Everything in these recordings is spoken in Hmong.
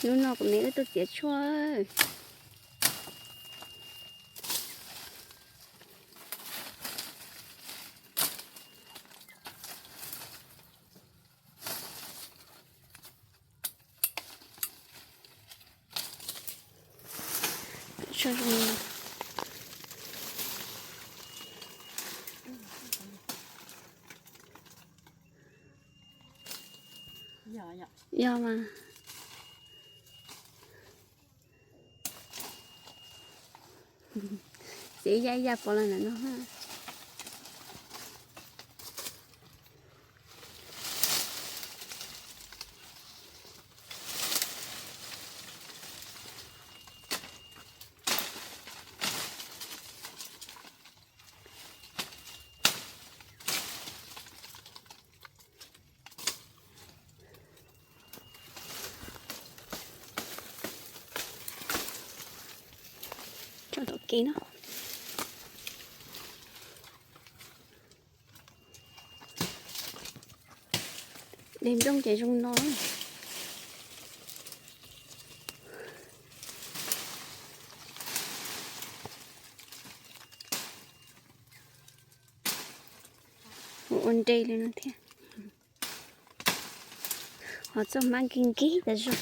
Hnub no kuv me wb tuaj txiav tshuaj. Yog mas. Txiav ya ya pov los ntawm no. Tso tom kev no. Dej nplooj ces zoo no. Ua nres li no thiab. Ho txoj hmab nkig nkig tas zog.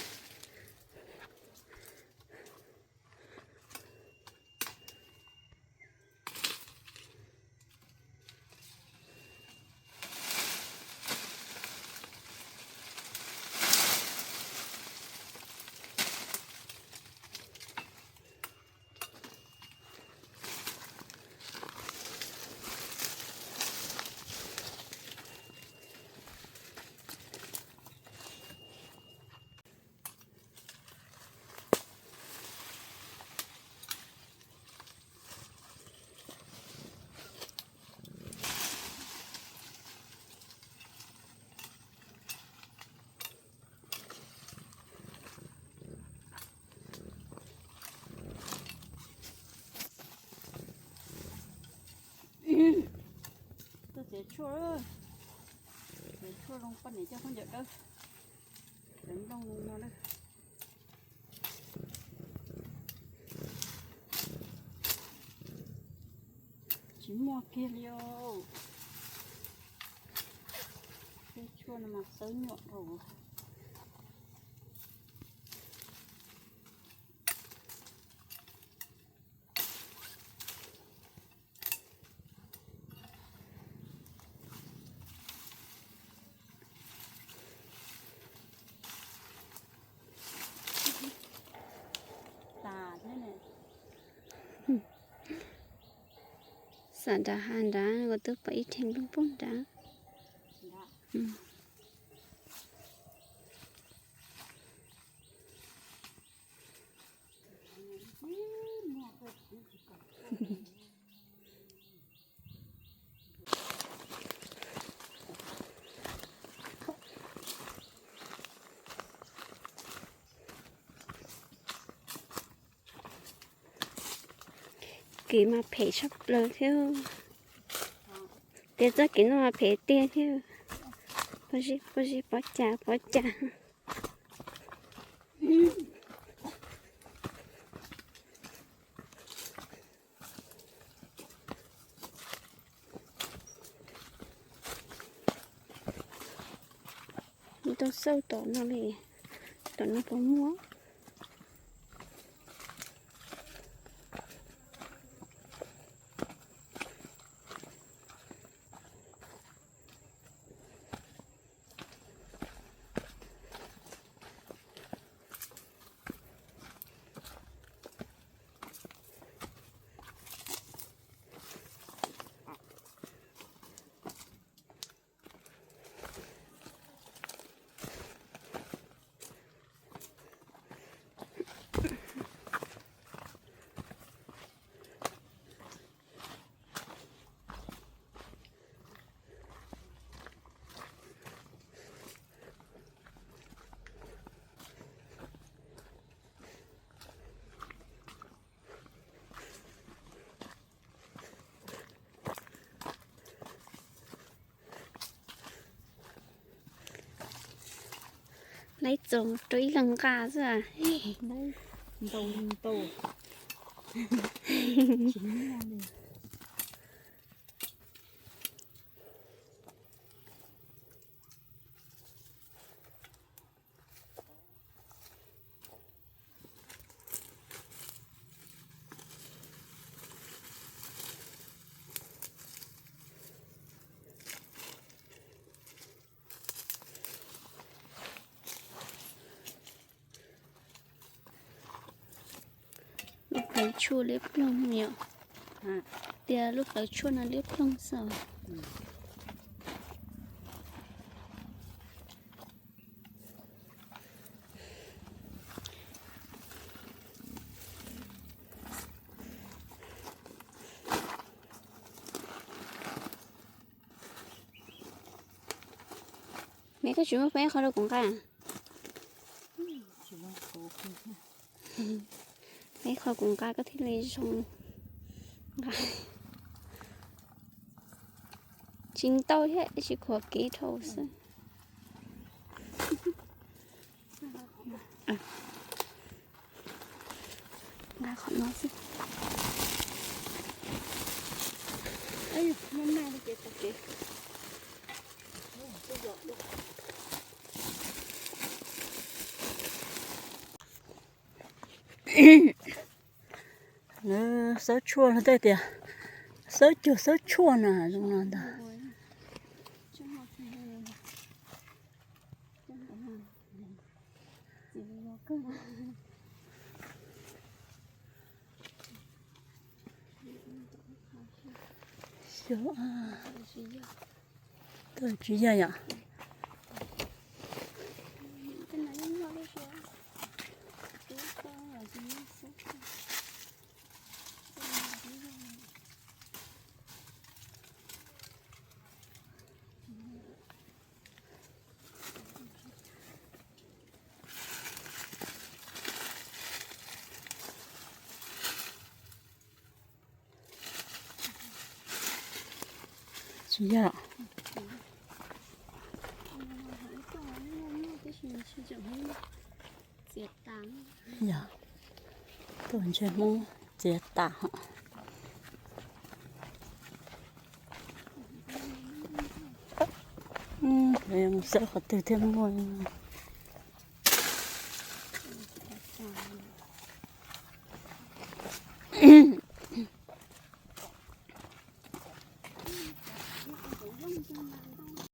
Tuaj txiav tshuaj, txiav tshuaj zoo poj niam coj khaub ncaws dawb, txiav nplooj zoo no na. Tsis muaj kiag li os. Tej tshuaj no mas xawb nyuam rau. Xam nrad ha nrad, kuv twb pom ib rhe nplooj poob nrad. Kev mas phem tshaj plaws thiab. Tias txoj kev no mas phem tiag thiab. Pob zeb, pob zeb, pov cas, pov cas. Tau xauj tom no li, tom no puas muaj. Ib txoos rau ib leeg nqa xwb. Lub qawv tshuaj liab ploog yom. Tias lub qawv tshuaj no liab ploog xwb. Me koj tsis muab peb qho rau kuv nqa. Peb qho kuv nqa koj thiaj li zoo nqa. Tsis ntau thiab, tsis khuam kev dhau xwb. Nqa qhov no xwb. Lawv xawb tshuaj los tej tias xawb cuag xawb tshuaj na zoo no ntag. Xyov, tsis yog yom. Tsis yog. Yog, tuaj ntsej Hmoob txiav tas hos. Xawb qhov twg thiaj muaj.